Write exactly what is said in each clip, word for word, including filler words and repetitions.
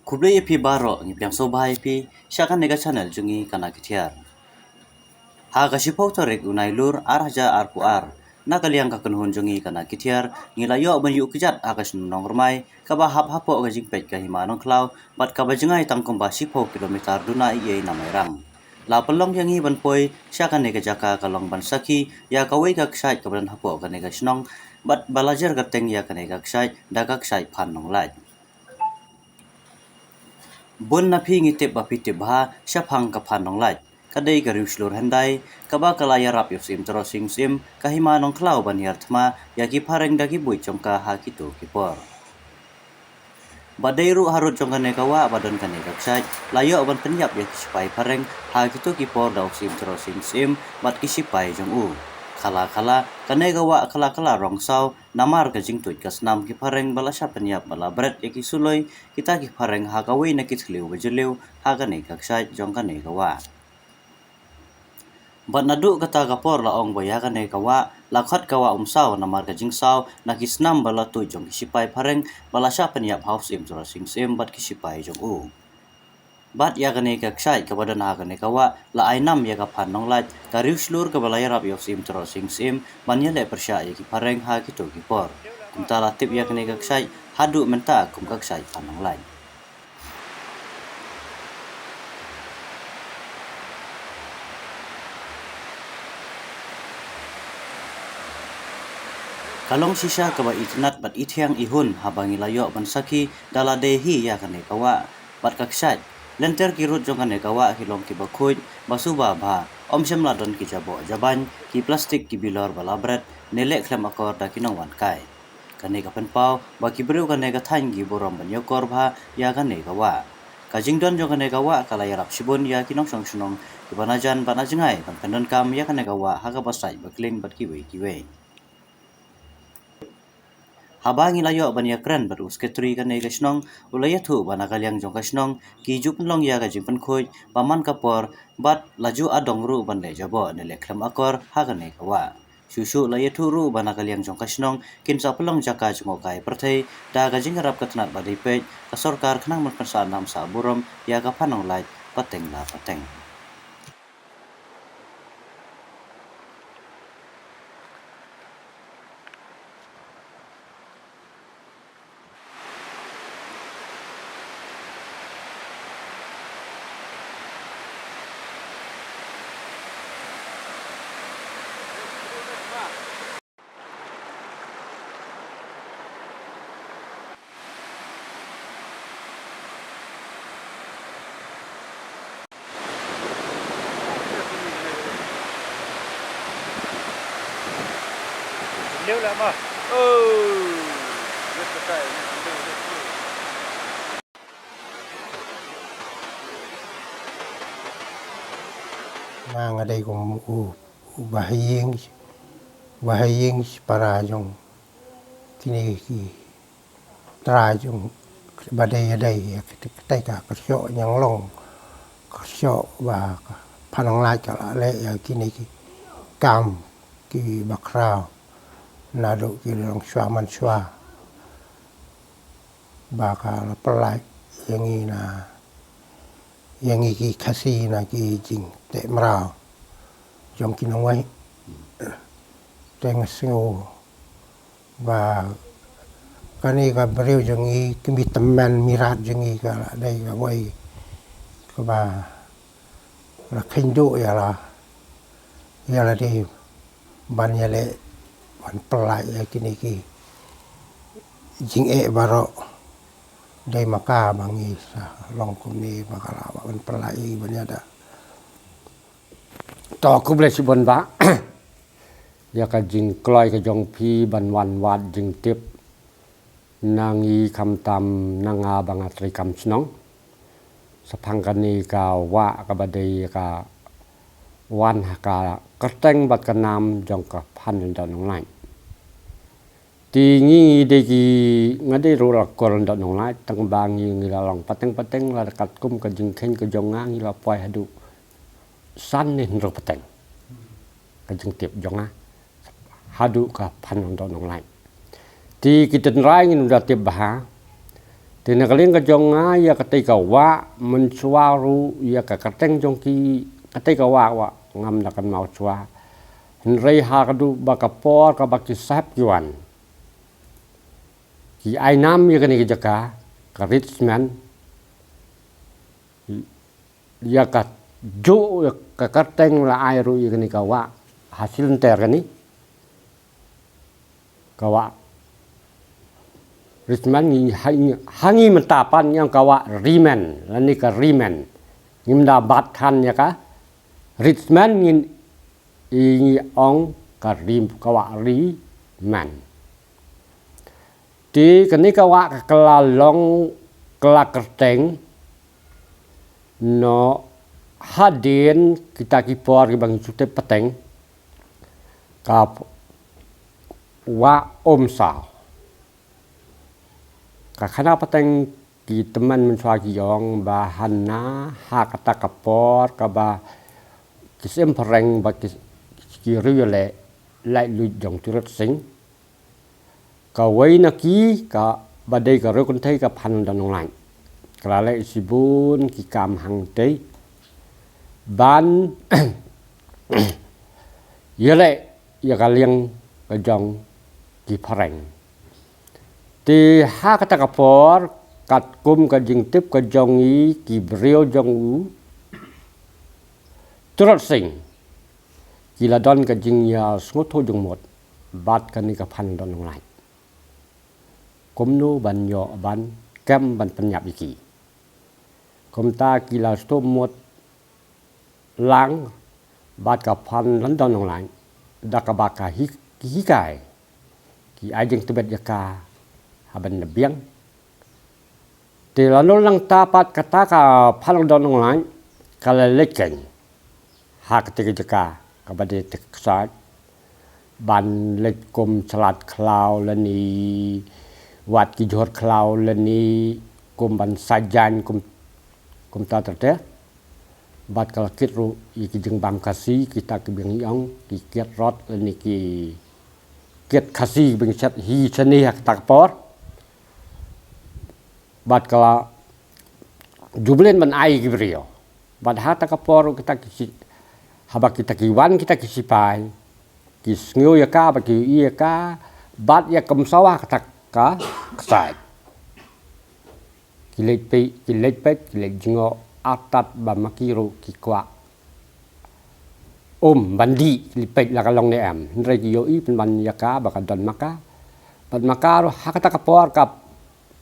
Khublei ïa phi baroh, ngi pdiang sngewbha ïa phi sha kane ka channel jong ngi ka Na Ki Thiar. Ha ka shiphew tarik u Nailur ar hajar arphew ar, na ka liang ka kynhun jong ngi ka Na Ki Thiar, ngi la ïoh ban ïuh kjat ha ka shnong Nongrmai, kaba hap hapoh ka jingpeit ka Hima Nongkhlaw, bad kaba jngai tang kumba shiphew kilometer duna eiei na Mairang. La pynlong ïa ngi ban poi sha kane ka jaka ka long ban sakhi ïa kawei ka kshaid kaba don hapoh kane ka shnong, bad ba la jer kyrteng ïa kane ka kshaid da ka kshaid Phan Nonglait. Bun na phi ngi tip ba phi tip bha shaphang ka Phan Nonglait. Ka dei ka riewshlur hyndai kaba ka la ïarap ïa u Syiem Troh Sing Syiem, ka Hima Nongkhlaw ban hiar thma ïa ki phareng da ki buit jong ka ha kito ki por. Ba dei ruh harud jong kane ka wah ba don kane ka kshaid, la ïoh ban pynïap ïa ki shipai phareng ha kito ki por da u Syiem Troh Sing Syiem bad ki shipai jong u. Khala khala, kane ka wah khala khala rong saw, namar ka jingtuid ka snam ki phareng ba la shah pynïap ba la bret ïa ki suloi kita ki phareng ha kawei na ki thliew ba jylliew ha kane ka kshaid jong kane ka wah. Bad naduh kata ka por la ong ba ïa kane ka wah la khot ka wah Umsaw namar ka jingsaw na ki snam ba la tuid jong ki shipai phareng ba la shah pynïap ha u Syiem Troh Sing Syiem bad ki shipai jong u. Bad ïa kane ka kshaid kaba don ha kane ka wah la ai nam ïa ka Phan Nonglait, ka riewshlur kaba la ïarap ïa u Syiem Troh Sing Syiem ban ïaleh pyrshah ïa ki phareng ha kito ki por. Kumta la tip ïa kane ka kshaid haduh mynta kum ka kshaid Phan Nonglait. Ka long shisha kaba itynnad bad ithiang ihun haba ngi la ïoh ban sakhi da lade hi ïa kane ka wah bad ka kshaid. Lynter ki rud jong kane ka wah ki long kiba khuid, ba suba bha, ym shym la don ki jaboh jabain, ki plastik ki bilor ba la bret, ne leh khlem akor da ki nongwan kai. Kane ka pynpaw ba ki briew kane ka thaiñ ki burom ban ïakor bha ïa kane ka wah. Ka jingdon jong kane ka wah ka la ïarap shibun ïa ki nongshong shnong kiba na jan bad na jngai ban pyndonkam ïa kane ka wah ha kaba sait ba kling bad kiwei kiwei. Haba ngi la ïoh ban ïakren bad u sekretari kane ka shnong, u la ïathuh ba na ka liang jong ka shnong ki ju pynlong ïa ka jingpynkhuid ba man ka por bad la ju adong ruh ban leh jaboh ne leh khlem akor ha kane ka wah. Shuh shuh la ïathuh ruh ba na ka liang jong ka shnong kin sa pynlong jaka jngohkai pyrthei da ka jingïarap ka tnat ba dei peit ka sorkar khnang ban pynsah nam sah burom ïa ka Phan Nonglait pateng la pateng. Nga nga dei kum u, u bahaïing, bahaïing para jong kine ki trai jong ba dei ïa dei ïa kata ka kyrshoh ñianglong, kyrshoh ba ka Phan Nonglait ka la leh ïa kine ki kam kiba khraw naduh ki longshuwa manshuwa. Ba ka la pynlait ïa ngi na, ïa ngi ki Khasi na ki jingteh mraw jong ki nongwei. Te nga sngew ba kane ka briew jong ngi, ka mei tymmen mei rat jong ngi ka la dei kawei kaba la kheiñ duh ïa la, ïa lade ban ïaleh ban pynlait ïa kine ki jingeh baroh. Dei ma ka ba ngi sa long kumne ba ka lah ban pynlait ïa ki ban ïada. To khublei shibun bah ïa ka jingkloi ka jong phi ban wan wad jingtip na ngi khamtam na nga ba nga treikam shnong shaphang kane ka wah kaba dei ka wan ha ka kyrteng bad ka nam jong ka Phan Lyngdoh Nonglait. Te ngi dei ki, nga dei ruh la kor Lyngdoh Nonglait, tang ba ngi, ngi la long pateng pateng, la katkum ka jingkheiñ ka jong nga ngi la poi haduh san ne hynriew pateng. Ka jingtip jong nga haduh ka Phan Lyngdoh Nonglait. Te ki tynrai ngin da tip bha, Te na ka liang ka jong nga ïa katei ka wah, mynshuwa ruh ïa ka kyrteng jong ki katei ka wah, wah ngam da kynmaw shuwa. Hynrei ha ka duh ba ka por kaba ki sahep ki wan, ki ai nam ïa kane ka jaka ka Richmond. Ïa ka juh ïa ka kyrteng la ai ruh ïa kane ka wah ha shi lynter kane. Ka wah Richmond ngi ha ngi, ha ngi mynta pat ngi ong ka wah Rimen, lane ka Rimen. Ngim da bat than ïa ka Richmond, ngi, ngi ong ka Rim, ka wah Rimen. Te kane ka wah ka la long ka la kyrteng noh hadien kita ki por kiba ngi shu tip pateng ka wah Umsaw. Ka khana pateng ki tymmen mynshuwa ki ong ba hana ha kata ka por kaba ki syiem phareng ba ki, ki riewïaleh laitluid jong u Tirot Sing, kawei na ki kaba dei ka riewkynthei ka Phan Lyndon Nonglait ka la leh shibun ki kam hangtei ban ïaleh ïa ka liang ka jong ki phareng. Te ha kata ka por katkum ka jingtip ka jong ngi ki briew jong u Tirot Sing ki la don ka jingïasngewthuh jingmut bad kane ka Phan Lyndon Nonglait kumno ban ïoh ban kem ban pynïap ïa ki. Kumta ki la sngewthuh mut lang bad ka Phan Lyndon Nonglait da kaba ka hi-, ki hikai, ki ai jingtbit ïa ka ha ban da biang. Te la nol nangta pat kata ka Phan Lyndon Nonglait ka la leit kein ha kata ka jaka kaba dei te ka ksaid ban leit kum slat khlaw lane wat ki jhur khlaw lane kum ban sajan kum, kumta ter ter. Bad ka la kit ruh ïa ki jingbam Khasi kita kiba ngi ong ki kit rot lane ki kit Khasi ba ngi shet hi shane ha kata ka por. Bad ka la jublin ban ai ki briew. Bad ha kata ka por kita ki si-, haba kita ki wan kita ki sipai ki sngew ïa ka bad ki ïohi ïa ka bad ïa ka Umsaw ha kata ka ksaid. Ki leit peit, ki leit peit, ki leit jngoh, artat ba ma ki ruh ki kwah um ban dih, ki leit peit la ka long ne em. Hynrei ki ïohi pynban ïa ka ba ka don ma ka. Bad ma ka ruh ha kata ka por ka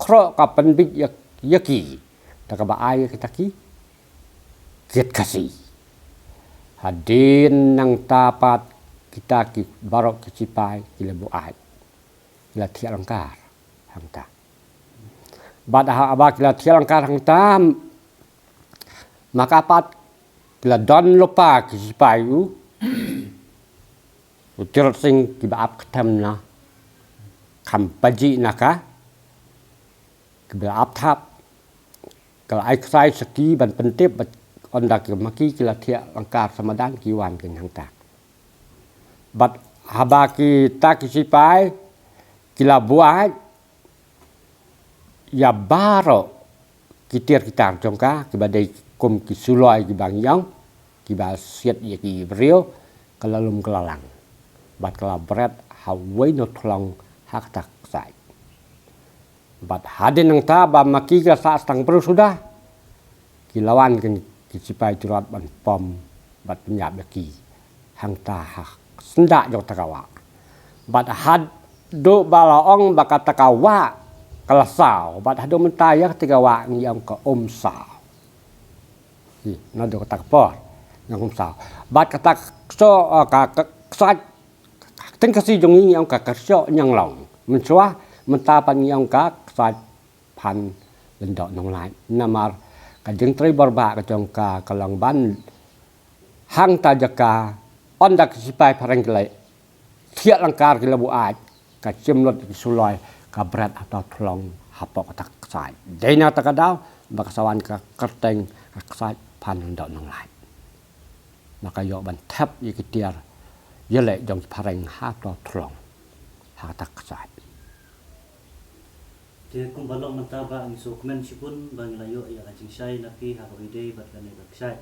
khroh ka pynbit ïa, ïa ki da kaba ai ïa kita ki kit Khasi. Hadien nangta pat kita ki baroh ki sipai ki la buaid, ki la thiah lyngkar hangta. Bad ha, haba ki la thiah lyngkar hangta, ma ka pat ki la don lypa ki sipai u, u Tirot Sing kiba ap ktem na kham pajih na ka, kiba ap thap, ka la ai ksai sha ki ban pyntip bad ynda ki ma ki ki la thiah lyngkar sa madan ki wan kein hangta. Bad haba kita ki sipai ki la buaid ïa baroh ki tiar ki tar jong ka kiba dei kum ki suloi kiba ngi ong kiba siat ïa ki briew, ka la lum ka la lang bad ka la bret ha uwei na u thlong ha kata ka ksaid. Bad hadien nangta ba ma ki ki la sah tang briew suda, ki la wan kein ki sipai Tirot ban pom bad pynïap ïa ki hangta ha syndah jong kata ka wah. Bad haduh ba la ong ba kata ka wah ka la saw, bad haduh mynta ïa kata ka wah ngi ong ka Umsaw. Hi, naduh kata ka por ngi ong Umsaw. Bad kata ka kso, eh, ka, ka ksaid, ka ktien Khasi jong ngi ngi ong ka Kyrshoh Nianglong. Mynshuwa mynta pat ngi ong ka ksaid Phan Lyndon Nonglait. Namar ka jingtrei borbah ka jong ka ka long ban hangta jaka ynda ki sipai phareng ki la thiah lyngkar ki la buaid, ka shim lut ki suloi ka bret ha uta u thlong hapoh kata ka ksaid. Dei na kata ka daw ba ka sa wan ka kyrteng ka ksaid Phan Lyndon Nonglait. Ba ka ïoh ban thep ïa ki tiar ïaleh jong ki phareng ha uta u thlong ha kata ka ksaid. Te kumba long mynta ba ngi sngewkmen shibun ba ngi la ïoh ïa ka jingshai na phi ha kaba ïadei bad kane ka kshaid.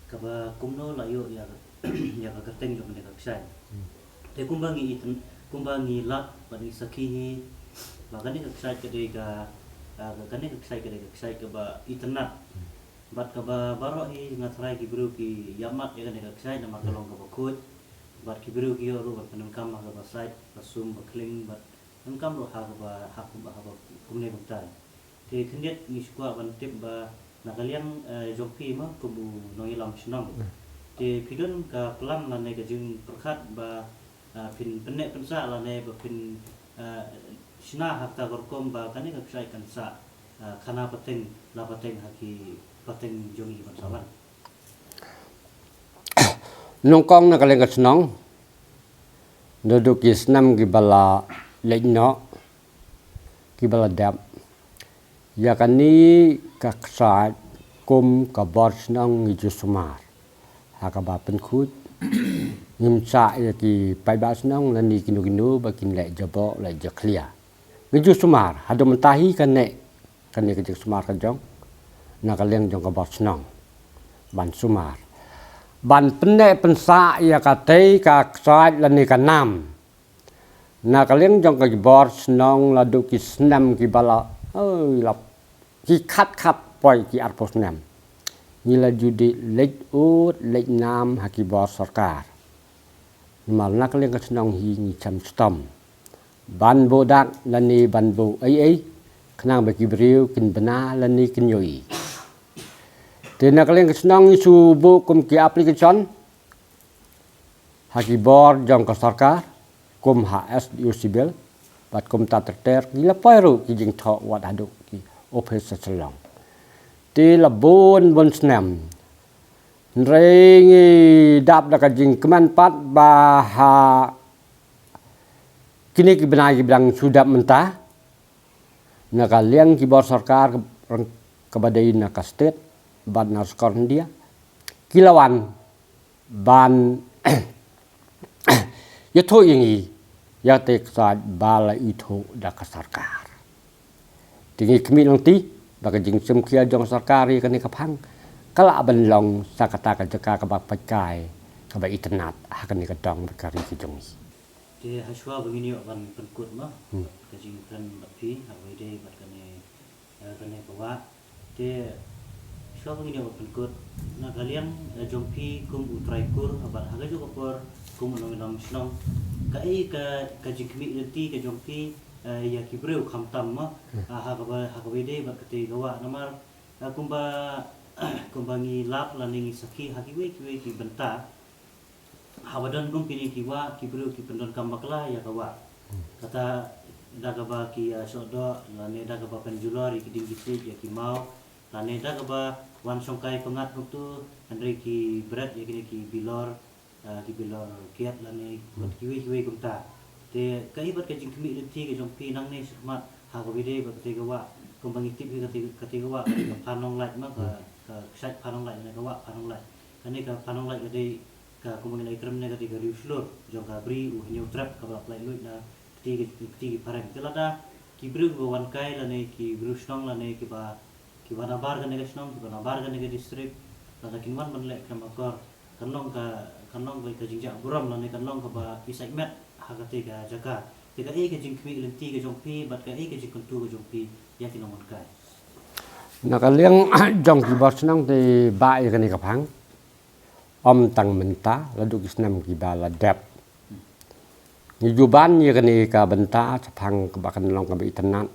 Kaba kumno la ïoh ïa ka, ïa ka kyrteng jong kane ka kshaid. Te kumba ngi iten, kumba ngi lap bad ngi sakhi hi ba kane ka kshaid ka dei ka, ah, kane ka kshaid ka dei ka kshaid kaba itynnad. Bad kaba baroh hi nga tharai ki briew ki ïamat ïa kane ka kshaid namar ka long kaba khuid. Bad ki briew ki ïoh ruh ban pyndonkam ha kaba sait, ba sum, ba khlieng, bad donkam ruh ha kaba, ha kum, ha kaba kumne kumta. Te khyndiat ngi shu kwah ban tip ba na ka liang, eh, jong phi ma kum u nongïalam shnong. Te phi don ka plan lane ka jingpyrkhat ba, ah, phin pynneh pynsah lane ba phin, ah, shna ha kata ka rukom ba kane ka kshaid kan sah, ah, khana pateng la pateng ha ki pateng jong ngi ban sa wan. Nyngkong na ka liang ka shnong, naduh ki snem kiba la leit noh, kiba la dep, ïa kane ka kshaid kum ka bor shnong ngi ju sumar ha kaba pynkhuid. Ngim shah ïa ki paidbah shnong lane kino kino ba kin leh jaboh leh jakhlia. Ngi ju sumar haduh mynta hi kane, kane ka jingsumar ka jong na ka liang jong ka bor shnong ban sumar, ban pynneh pynsah ïa katei ka kshaid lane ka nam. Na ka liang jong ka bor shnong naduh ki snem kiba la, oi, la ki khat khat poi ki arphew snem, ngi la ju dei leit ud leit nam ha ki bor sorkar. Namar na ka liang ka shnong hi ngi shem shitom ban buh dak lane ban buh ei ei khnang ba ki briew kin bna lane kin ïohi. Te na ka liang ka shnong ngi shu buh kum ki application ha ki bor jong ka sorkar, kum ha S D O Civil bad kumta ter ter, ki la poi ruh ki jingthoh wat haduh ki ophis sha Shillong. Te la bun bun snem, hynrei ngi dap da ka jingkmen pat ba ha kine ki bnai kiba dang shu dep mynta, na ka liang ki bor sorkar kaba dei na ka state bad na sorkar India, ki la wan ban ïathuh ïa ngi ïa katei ka kshaid ba la ithuh da ka sorkar. Te ngi khmih lynti ba ka jingshim khia jong ka sorkar ïa kane ka phang ka lah ban long sa kata ka jaka kaba pait kai, kaba itynnad ha kane ka dong bad ka ri ka jong ngi. Te ha shuwa ba ngin ïoh ban pynkut ma, hmm, ka jingkren bad phi ha kaba ïadei bad kane, eh, kane ka wah. Te shuwa ba ngin ïoh ban pynkut, na ka liang, eh, jong phi kum u trai kur bad ha kajuh ka por kum u nongïalam shnong, kaei ka, ka jingkhmih lynti ka jong phi, eh, ïa ki briew khamtam ma, hmm, ah, ha kaba, ha kaba ïadei bad katei ka wah namar, eh, kumba, kumba ngi lap lane ngi sakhi ha kiwei kiwei ki bynta. Haba don kum kine ki wah, ki briew ki pyndonkam bakla ïa ka wah. Hmm. Kata da kaba ki, ah, shoh doh, lane da kaba pynjulor ïa ki dieng ki siej ïa ki maw, lane da kaba wan shongkai pyngngad kumtu, hynrei ki bret ïa kine ki bilor, ah, ki bilor kiad lane, hmm, bad kiwei kiwei kumta. Te kaei pat ka jingkhmih lynti ka jong phi nangne shakhmat ha kaba ïadei bad katei ka wah, kumba ngi tip hi katei, katei ka wah, ka dei ka Phanonglait ma, ka, hmm, ka kshaid Phanonglait lane ka wah Phanonglait. Kane ka Phanonglait ka dei ka, kumba ngi la ïakren mynne, ka dei ka riewshlur jong ka Bri u Hynñiewtrep kaba la pynlait luid na kti ki, kti ki phareng. Te lada ki briew kiba wan kai lane ki briew shnong lane kiba, kiba nabar kane ka shnong, kiba nabar kane ka district, lada kin wan ban leh krem akor, kan long ka, kan long ka jingjah burom lane kan long kaba ïasaid met ha katei ka jaka. Te kaei ka jingkhmih lynti ka jong phi bad kaei ka jingkyntu ka jong phi ïa ki nongwan kai? Na ka liang jong ki bor shnong te ba ïa kane ka phang. Ym tang mynta, la duh ki snem kiba la dep. Ngi ju ban ïa kane ka bynta shaphang kaba kan long kaba itynnad.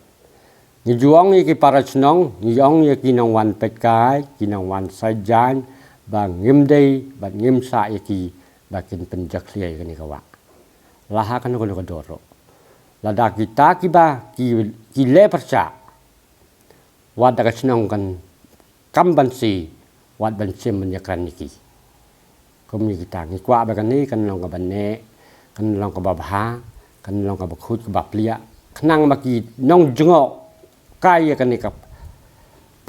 Ngi ju ong ïa ki para shnong, ngi ong ïa ki nongwan peit kai, ki nongwan said jaiñ, ba ngim dei bad ngim shah ïa ki ba kin pynjakhlia ïa kane ka wah. La ha kano kano ka dur ruh, lada kita kiba ki, ki leh pyrshah, wat da ka shnong kan kam ban siew, wat ban shim ban ïakren ïa ki. Kum ïa kita ngi kwah ba kane kan long kaba neh, kan long kaba bha, kan long kaba khuid kaba pliah, khnang ba ki nongjngohkai ïa kane ka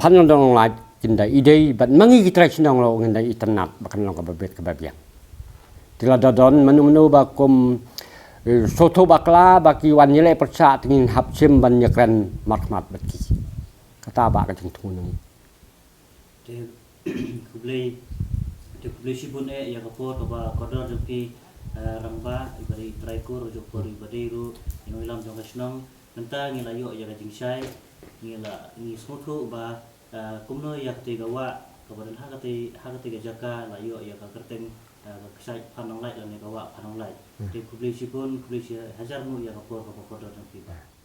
Phanonglait kin da ïadei bad ma ngi ki trai shnong ruh ngin da itynnad ba kan long kaba bit kaba biang. Te lada don mano mano ba kum Sngewthuh bakla ba ki wan ïaleh pyrshah te ngin hap shim ban ïakren markhmat bad ki. Kata bah ka jingthmu ngi. Te khublei, te khublei shibun eh ïa ka por kaba kordor jong phi, eh, Rangbah, iba dei trai kur jong por iba dei ruh ïa nongïalam jong ka shnong. Mynta ngi la ïoh ïa ka jingshai, ngi la, ngi sngewthuh ba, eh, kumno ïa katei ka wah kaba don ha katei, ha katei ka jaka la ïoh ïa ka kyrteng, eh, ka kshaid Phan Nonglait lane ka wah Phan Nonglait. Te khublei shibun, khublei shi hajar nguh ïa ka por kaba kordor jong phi bah.